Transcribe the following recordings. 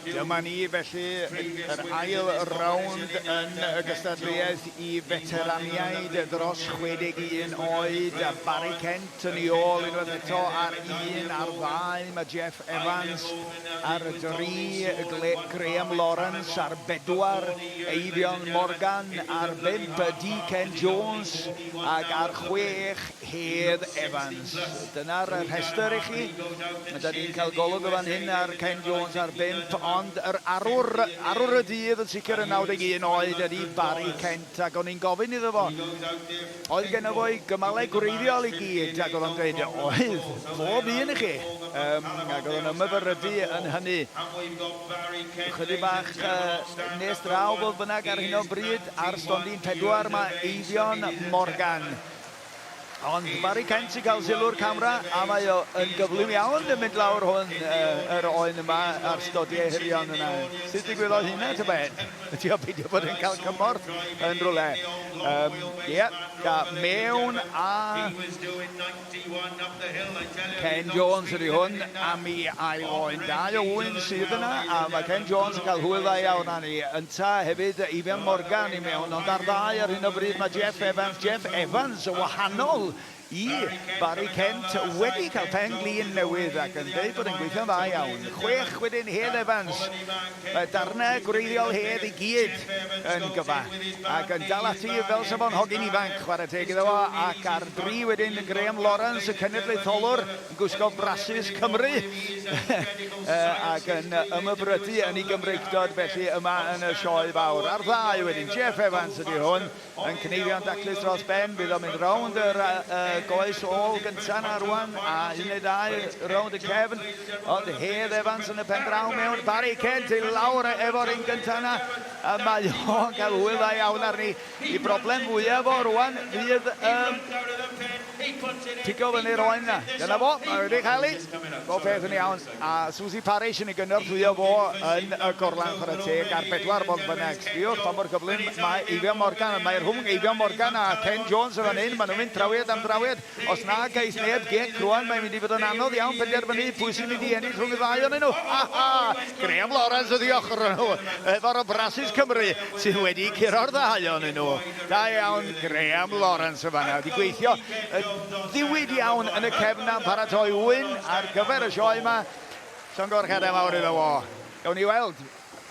Dyma ni felly yr ail rownd yn y gystadleuaeth i feteraniaid dros 61 oed, a Barry Kent yn ei ôl unwaith eto ar un, ar ddau mae Jeff Evans ar dri, Graham Lawrence ar bedwar, Eifion Morgan ar bump, D Ken Jones ac ar chwech Hedd Evans. Dyna'r rhestr i chi. Da ni'n cael golwg yn fan hyn ar Ken Jones ar bump, ond yr arwr, arwr y dydd yn sicr yn 91 oed ydy Barry Kent, ac o'n i'n gofyn iddo fo, oedd genno fo ei gymalau gwreiddiol i gyd, ac oedd o'n dweud, oedd, bob un i chi, um, ac oedd o'n ymyfyrydu yn hynny. Ychydig bach uh, nes draw fodd bynnag ar hyn o bryd, ar stondin pedwar mae Eifion Morgan. Ond Barry Kent sy'n cael sylw'r camera, a mae o yn gyflym iawn yn mynd lawr hwn, yr oen yma a'r stodiau hirion yna. Sut ddigwyddodd hynna, tybed? Ydy o beidio bod yn cael cymorth yn rhywle? Um, yeah, da, mewn a Ken Jones ydy hwn, a mi ail oen. Dau o ŵyn sydd yna, a mae Ken Jones yn cael hwyl dda iawn â ni. Ynta hefyd Eifion Morgan i mewn, ond ar ddau ar hyn o bryd mae Jeff Evans. Jeff Evans yn wahanol i Barry Kent, wedi cael pen glin newydd ac yn dweud bod e'n gweithio'n dda iawn. Chwech wedyn Hedd Evans. Mae darnau gwreiddiol Hedd i gyd yn gyfa ac yn dal ati fel sa fo'n hogyn ifanc, chwarae teg iddo fo, ac ar dri wedyn Graham Lawrence, y cenedlaetholwr, yn gwisgo brasys Cymru ac yn ymhyfrydu yn ei Gymreictod felly yma yn y sioe fawr. Ar ddau wedyn, Jeff Evans ydy hwn, yn cneifio'n daclus dros ben, fydd o'n mynd rownd yr uh, goes ôl gyntaf na rwan, a un neu ddau rownd y cefn, ond Hedd Evans yn y pen draw mewn, Barry Kent i lawr efo'r un gyntaf na, a mae o'n cael hwyl dda iawn arni. Y broblem fwyaf fo rwan fydd um, pigo fyny'r oen na. Dyna fo, mae wedi cael ei. Bob peth yn iawn. A Suzy Parish yn ei gynorthwyo fo yn y gorlan chwarae teg ar bedwar fodd bynnag. Sbiwch pa mor gyflym mae Eifion Morgan, mae rhwng Eifion Morgan a Ken Jones yn fan hyn, maen nhw'n mynd trawiad am drawiad. Os na geith neb gic rwan, mae'n mynd i fod yn anodd iawn penderfynu pwy sy'n mynd i ennill rhwng y ddau ohonyn nhw. Ha ha! Graham Lawrence oddi ochr nhw, efo'r Brasus Cymru sydd wedi curo'r ddau ohonyn nhw. Da iawn Graham Lawrence yn fanna, wedi gweithio yn ddiwyd iawn yn y cefn a'n paratoi ŵyn ar gyfer y sioe yma. Llongyfarchiadau mawr iddo fo. Gawn ni weld,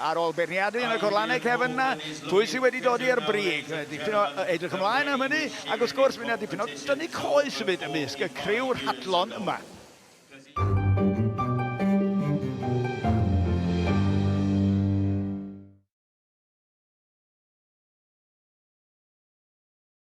ar ôl beirniadu yn y corlannau cefn yna, pwy sydd wedi dod i'r brig. Dipyn o edrych ymlaen am hynny, ac wrth gwrs, mae yna dipyn o dynnu coes hefyd ymysg y criw rhadlon yma.